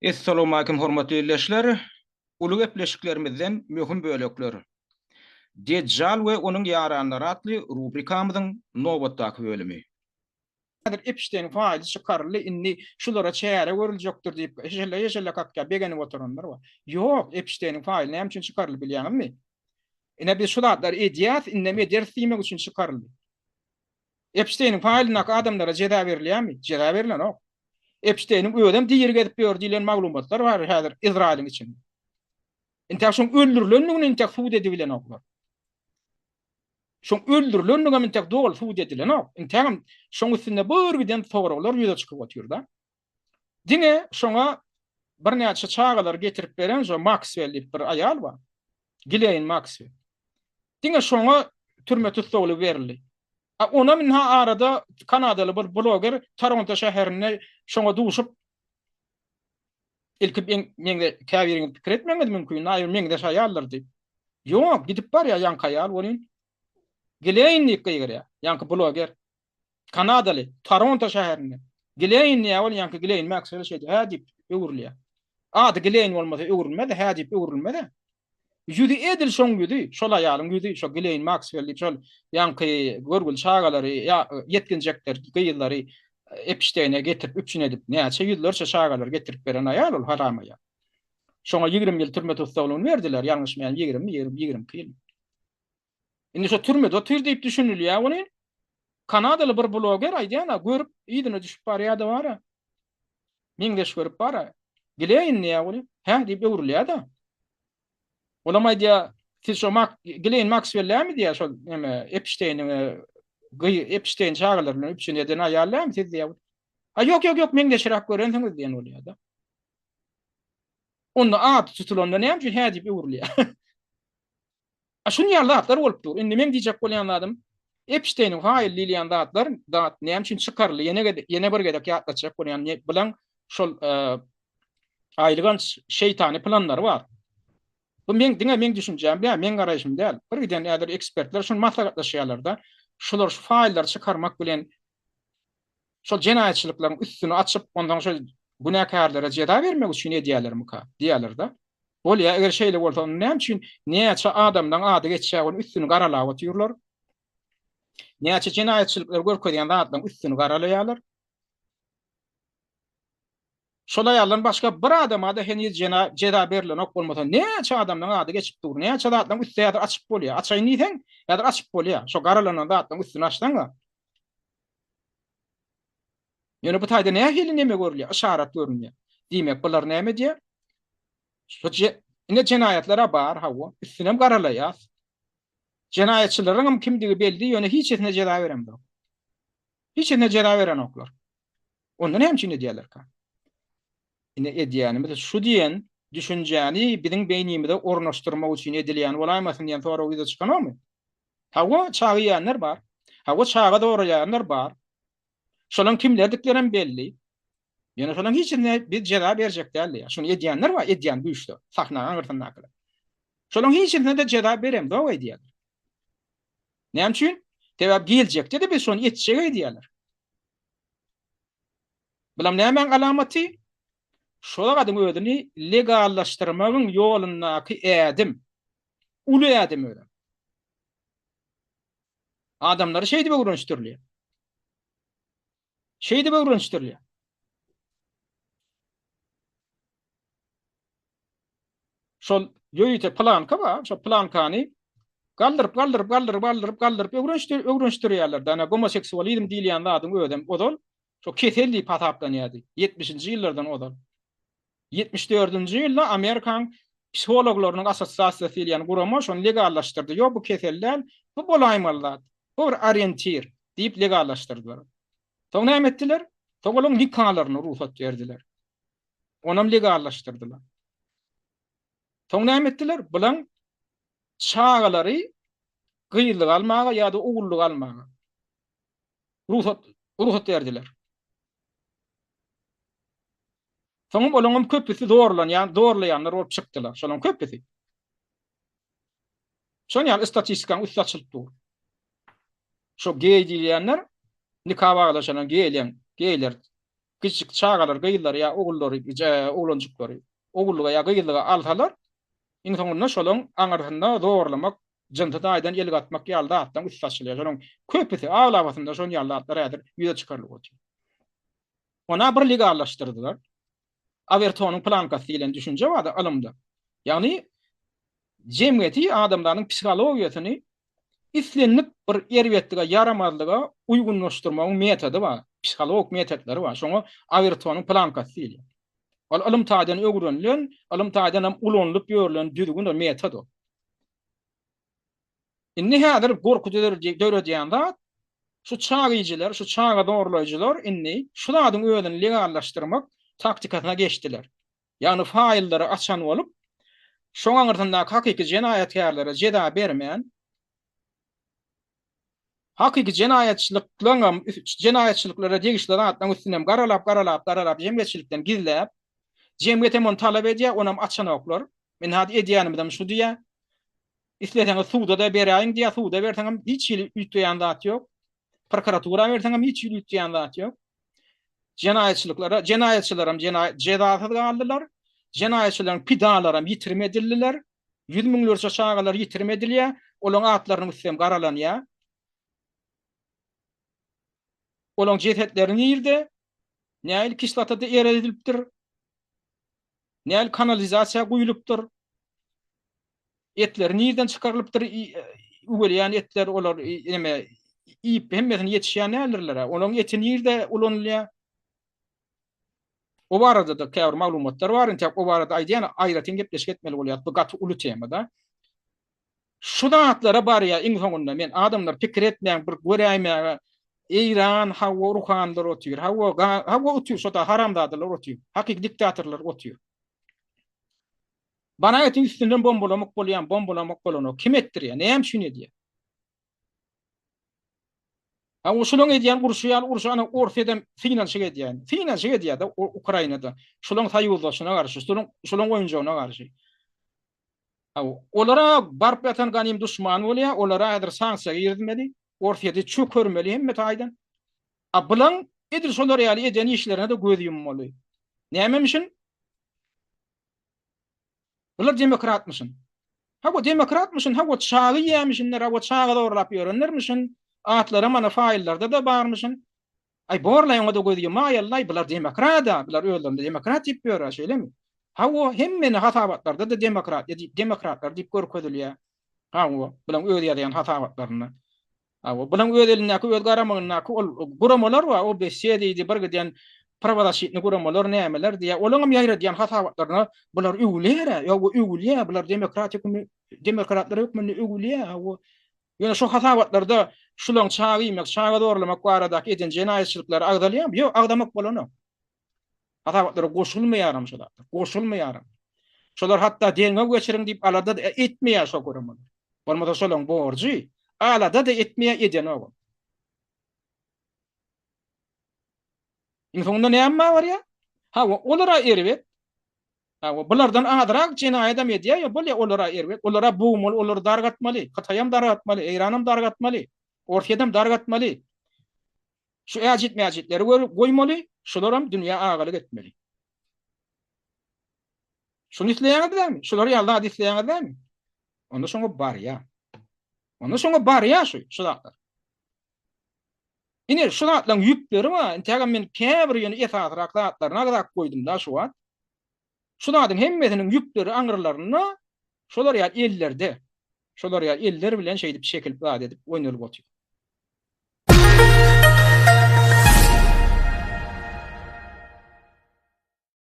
Essalowmalikim hormatly ildeşler! Uly gepleşiklerimizden möhüm bölekler. Dejjal we onuň ýaranlary atly rubrikamyzyň nobatdaky bölümi. Häzir Epşteýniň faýly çykaryldy, indi şulara çäre görüljekdir diýip, heşelle-heşelle kakýar, begenip oturanlar bar. Ýok, Epşteýniň faýly näme üçin çykaryldy bilýäňizmi? Ine biz şu zatlary edýäs, indem ederis diýmek üçin çykaryldy. Epşteýniň faýlyndaky adamlara jeza berilýärmi? Jeza berilenok. Epşteýniň özem diri gezip ýör diýlen maglumatlar bar häzir Izraýylyň içinde. Intäk şoň öldürilendigini intäk subut edibilenoklar. Şoň öldürilendigem intäk doly subut edilenok. Intägem şoň üstünde bir giden soraglar ýüze çykyp otyr-da. Diňe şoňa birnäçe çagalary getirip beren şo Makswell diýip bir aýal bar. Gileýn Makswell. Diňe şoňa türme tussaglygy berildi. A onam ynha arada kanadaly bir bloger Toronto şäherinde şoňa duşup ilki meňze käbiriňiz pikir etmegiňiz mümkin, aý meňzeş aýaldyr diýip. Ýok, gidip barýar ýaňky aýal welin Gileýn diýip gygyrýar, ýaňky bloger. Kanadaly, Toronto şäherinde. Gileýn diýýär welin ýaňky Gileýn Makswell şeýdýär, hä diýip öwrülýär. Ady Gileýn bolmasa öwrülmez, hä diýip öwrülmez-ä. Ýüzi edil şoň ýüzi, şol aýalyň ýüzi, şo Gileýn Makswell diýip şol ýaňky görgüli çagalary, ýa ýetginjekler, gyzlary Epşteýne getirip üpjün edip, näçe ýüzlerçe çagalary getirip beren aýal ol haram aýal. Şoňa 20 ýyl türme tussaglygyny berdiler, ýalňyşmaýan 20, 20, 22 ýyl. Indi şo türmede otyr diýip düşünilýär welin, kanadaly bir bloger aýdýan-a, görüp yzyna düşüp barýa-da bar-a. Meňzeş görüp bar-a. Gileýin diýýär welin, hä diýip öwrülýär-de. Olam aýdýar, siz şo Mak, Gileýn Makswell dälmi diýýär, şol neme, Epşteýniň gyz, Epşteýn çagalary bilen üpjün eden aýal dälmi siz diýýär. A ýok, ýok, ýok, meňzeşräk görensiňiz diýen bolýar-da. Onda ady tutulanda näme üçin hä diýip öwrülýär? A şuny ýaly zatlar bolup dur. Indi meň diýjek bolýan zadym, Epşteýniň faýly diýilýän zatlar, zat näme üçin çykaryldy? Ýene ýene bir gezek ýatlatjak bolýan, bilen şol aýylganç şeýtany planlary bar. Bu meň diňe meň düşünjäm däl, meň garaýşym däl. Bir giden häzir ekspertler şuny maslahatlaşýarlar-da, şular şu faýllary çykarmak bilen şol jenaýatçylyklaryň üstüni açyp, onsoň şol günäkärlere jeza bermek üçin edýärlermika diýýärler-de. Bolýar, eger şeýle bolsa, onda näme üçin näçe adamlaň ady geçýär, onuň üstüni garalap otyrlar? Näçe jenaýatçylyklary görkezýän zatlaryň üstüni garalaýarlar? Şol aýaldan başga bir adama-da heniz jena jeza berlenok bolmasa, näçe adamlaň ady geçip dur, näçe zatlaryň üsti häzir açyp bolýar. Açaýyn diýseň, häzir açyp bolýar. Şo garalanan zatlaryň üstüni açsaň-a. Ýöne bu taýda nähili neme görülýär? Yşarat görünýär. Diýmek, bular näme edýär? Şu ine jenaýatlar-a bar, hawa, üstünem garalaýas. Jenaýatçylaryňam kimdigi belli, ýöne hiçisine jeza beremzok. Hiçisine jeza berenoklar. Onda näme üçin edýärlerkä? Ine edýänimiz şu diýen düşünjäni biziň beýnimize ornaşdyrmak üçin edilýän bolaýmasyn diýen sorag ýüze çykanokmy? Hawa, çaga iýenler bar. Hawa, çaga zoraýanlar bar. Şolaň kimlerdiklerem belli. Ýöne şolaň hiçisine biz jeza berjek däl diýýär. Şuny edýänler bar, edýän güýçler, sahnaň aňyrsyndakylar. Şolaň hiçisine-de jeza beremzok edýärler. Näme üçin? Sebäbi geljekde-de biz şony etjek edýärler. Bulam nämäň alamaty? Şol zadyň özüni legallaşdyrmagyň ýolundaky ädim. Uly ädim özem. Adamlary şeýdip öwrenişdirilýär. Şeýdip öwrenişdirilýär. Şol ýörite planka bar, şol plankany galdyryp, galdyryp, galdyryp, galdyryp, galdyryp öwrenişdir, öwrenişdirýärler. Dana gomoseksualizm diýilýän zadyň özem ozal şo kesel diýip hasaplanýardy. 70-nji ýyllardan ozal. 74-nji ýylda Amerikan psihologlarynyň assosiasiýasy diýilýän gurama şony legallaşdyrdy. Ýok, bu kesel däl, bu bolaýmaly zat. Bu bir orientir diýip legallaşdyrdylar. Soň näme etdiler? Soň olaryň nikalaryna rugsat berdiler. Onam legallaşdyrdylar. Soň näme etdiler? Bulaň çagalary gyzlyk almaga ýa-da ogullyk almaga rugsat rugsat berdiler. Soňam olaňam köpüsi zorlanýan, zorlaýanlar bolup çykdylar. Şolaň köpüsi. Şoň ýaly statistikanyň üsti açylyp dur. Şo geý diýilýänler nika baglaşan geýleň, geýler. Kiçijik çagalar, gyzlary ýa ogullary, oglanjyklary ogullyga ýa gyzlyga alsalar, iň soňunda şolaň aňyrsynda zorlamak, jynsy taýdan el gatmak ýaly zatlaryň üsti açylýar. Şolaň köpüsi, aglabasynda şon ýaly zatlar häzir ýüze çykarylyp otyr. Ona bir legallaşdyrdylar. Awertonyň plankasy diýlen düşünje bardy ylymda. Ýagny jemgyýeti, adamzadyň psihologiýasyny islendik bir erbetlige, ýaramazlyga uýgunlaşdyrmagyň metody bar, psihologik metodlary bar. Şoňa Awertonyň plankasy diýilýär. Ol ylym taýdan öwrenilen, ylym taýdan hem ulanylyp ýörülen düzgün ol, metod ol. Indi häzir gorky döredýän zat, şu çagyjylar, şu çaga zorlaýjylar indi şu zadyň özüni legallaşdyrmak taktikasyna geçdiler. Ýagny faýllary açan bolup, şoň aňyrsyndaky hakyky jenaýatkärlere jeza bermän, hakyky jenaýatçylyklaryňam, jenaýatçylyklara degişli zatlaryň üstünem garalap, garalap, garalap jemgyýetçilikden gizläp, jemgyýet hem ony talap edýär, onam açanoklar. Indi hadi edýänimizem şu diýýär. Isleseňiz suda-da beräýiň diýýär, suda berseňem hiç hili üýtgeýän zat ýok. Prokuratura berseňem hiç hili üýtgeýän zat ýok. Jenaýatçylyklara, jenaýatçylaram jezasyz galdylar. Jenaýatçylaryň pidalaram ýitirim edildiler. Ýüz müňlerçe çagalar ýitirim edilýär. Olaryň atlarynyň üstem garalanýar. Olaryň jesetleri nirde? Nähili kislotada eredilipdir? Nähili kanalizasiýa guýulypdyr? Etleri nirden çykarylypdyr? Üwelýän etler olar neme iýip hemmesini ýetişýän däldirler-ä. Olaryň eti nirde ulanylýar? O barada-da käbir maglumatlar bar. Entek o barada aýdýan aýratyn gepleşik etmeli bolýar. Bu gaty uly tema-da. Şu zatlara barýar iň soňunda men adamlar pikir etmäň bir göräýmäge Eýran hawa ruhanylar otyr hawa hawa otyr şo-da haramzadalar otyr hakyky diktatorlar otyr. Bana etiň üstünden bombalamak bolýar bombalamak bolanok kim etdirýär näme üçin edýär. Hawa şulaň edýän urşy ýaly urşy ana Orsýedem synanyşyk edýär. Synanyşyk edýär-de Ukrainada. Şulaň soýuzdaşyna garşy şulaň şulaň oýunjagyna garşy. Olara baryp ýatan ganym duşman bolýar, olara häzir sanksiýa girizmeli, Orsýeti çökermeli hemme taýdan. A bulaň edil şolar ýaly eden işlerine-de göz ýummaly. Nämemişin? Bular demokratmyşyn. Hawa, demokratmyşyn, hawa, çaga iýýämişinler, hawa, çaga zorlap ýörenlermişin, atlary mana faýllarda-da barmyşyn. Aý borlaý oňada göz ýumaýalylaý bular demokrada bular özlerine demokrat diýip ýörä şeýlemi? Hawa hemmeni hasabatlarda-da demokrat diýip demokratlar diýip görkezilýä. Hawa bulaň öz ýazýan hasabatlarynda. Hawa bulaň öz elindäki öz garamagyndaky ol guramalar bar OBSE diýdi bir giden prawozaşitny guramalar nämeler diýýä olaňam ýaýradýan hasabatlaryna bular öwülýär-ä ýa öwülýä bular demokratik demokratlar hökmünde öwülýä hawa Ýöne şu hasabatlarda şulaň çaga iýmek, çaga zorlamak baradaky eden jenaýatçylyklary agzalýarmy? Ýok, agzamak bolanok. Hasabatlara goşulmaýaram şo zatlar. Goşulmaýaram. Şolar hatda derňew geçiriň diýip alada-da etmeýär şo guramalar. Bolmasa şolaň borjy, alada-da etmeýär, edenogam. Iň soňunda näme barýar? Hawa, olar-a erbet. Hawa, bulardan azrak jenaýadam edýär, ýa bolýa olara erbet, olara bogmaly, olary dargatmaly, Hytaýam dargatmaly, Eýranam dargatmaly, Orsýedem dargatmaly. Şu äjit-mäjitleri goýmaly, şularam dünýä agalyk etmeli. Şuny isleýäňiz dämi? Şular ýaly zady isleýäňiz dämi? Onda şoňa barýa. Onda şoňa barýa şu, şu zatlar. Ine, şu zatlaryň ýüpleri bar. Intägem men käbir ýöne esasyrak zatlaryny agzap goýdum-da şu wagt. Şu zadyň hemmesiniň ýüpleri aňrylarynda şolar ýaly ellerde. Şolar ýaly eller bilen şeýdip çekilip zat edip oýnalyp otyr.